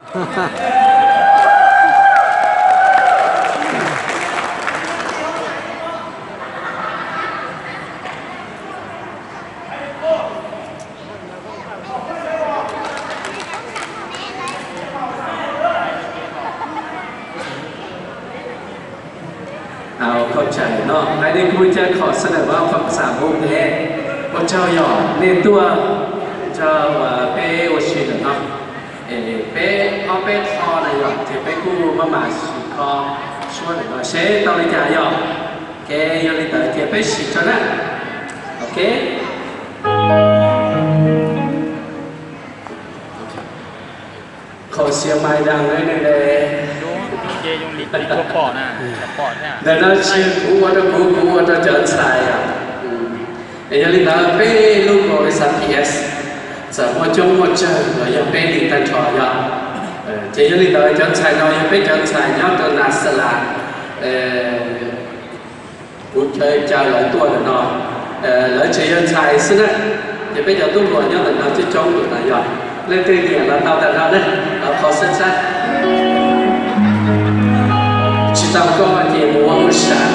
Hais nej kuj caj khom xab nam vaj pham xam hu peb, ua tsaug yog nej tuaj nrog peb ua si ntawm no. Peb ob peb qho na yog ces peb kuj maj mam sim kho suab ntawm no seb tau li cas yog. Ces yog li ntawd ces peb sim tso na. Ok. Kho siab mais dab ne. Ntawm no tsis yog kuv ua rau kuv, kuv ua rau cov ntxhais os. Es yog li ntawd peb lub kaum li xav P S txawm muaj coob muaj tsawg los yog peb li tag nrho yog. Ces yog li ntawd cov ntxhais no yog peb cov ntxhais nyob rau Nas Xas Las. Kuv caw lawv tuaj ntawm no, lawv tseem yog ntxhais xwb na. Ces peb cov tub hluas nyob ntawm no coob coob tus no yog leej twg nyiam los tau tag nrho na, los qhov xab xab. Tsis tau koj ces mus ua ub sam.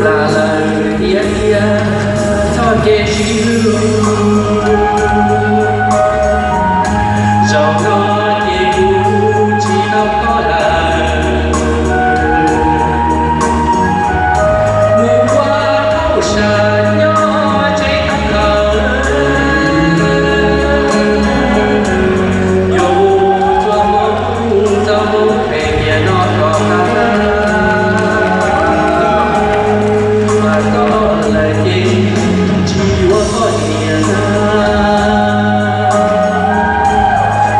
Plas lawm tiag tiag txoj kev sib hlub, zaum no ces kuv tsis tau koj lawm. Mus ua tauj sam nyob tsev tau lawm, yuav mus txog mus txog mus pem tiam no kom tag. Mas koj lawm ces tsis yuav koj tiag,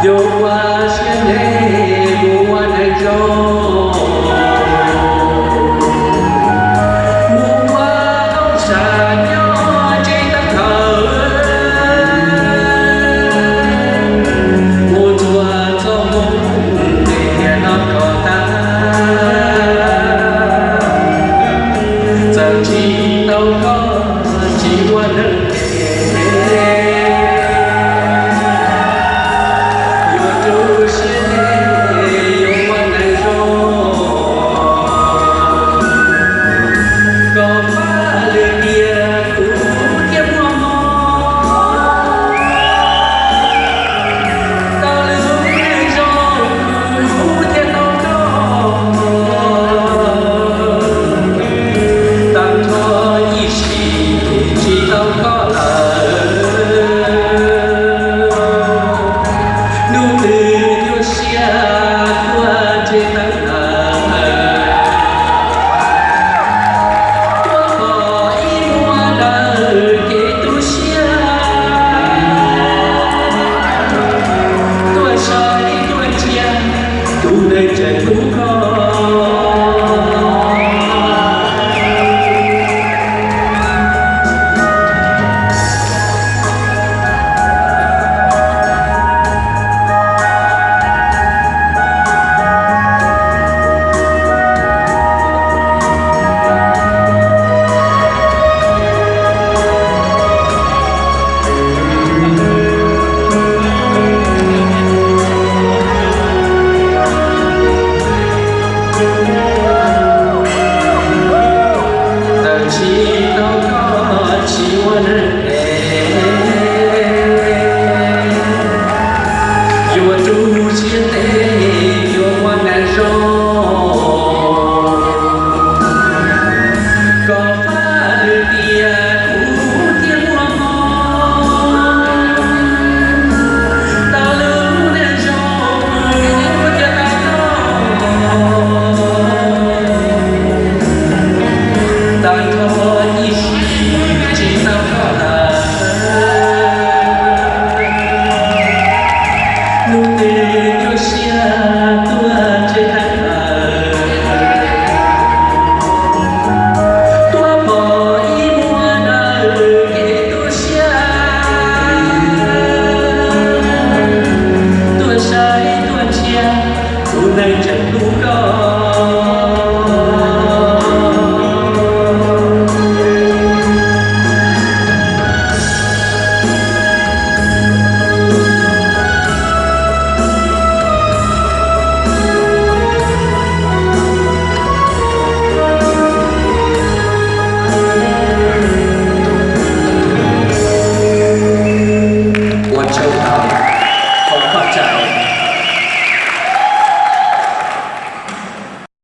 yuav ua siab ntev mus ua neeg zoo. Mus ua tauj sam nyob tsev tau lawm, mus txog txoj moo pem tiam no kom tag. Txawm tsis tau koj tsis ua neeg, yuav tu siab ntev yuav ua neeg zoo. Kom fab lwm tiam kuv thiaj muaj hmoo, tau lub neej zoo kuv thiaj tau koj. Tag nrho ib sim tsis tau koj lawm, hnub twg yuav siab tuaj tsev tau lawm. Tuaj pom ib muag ntawm kev tu siab, tuaj saib tuaj ntsia tus neeg tseem hlub koj. Tawm tsis tau koj tsis ua neeg es, yuav tu siab ntev yuav ua neeg zoo. Kom fab lwm tiam kuv thiaj muaj hmoo, tau lub neej zoo kuv thiaj tau koj. Tag nrho ib sim tsis tau koj lawm. neeg tseem hlub koj.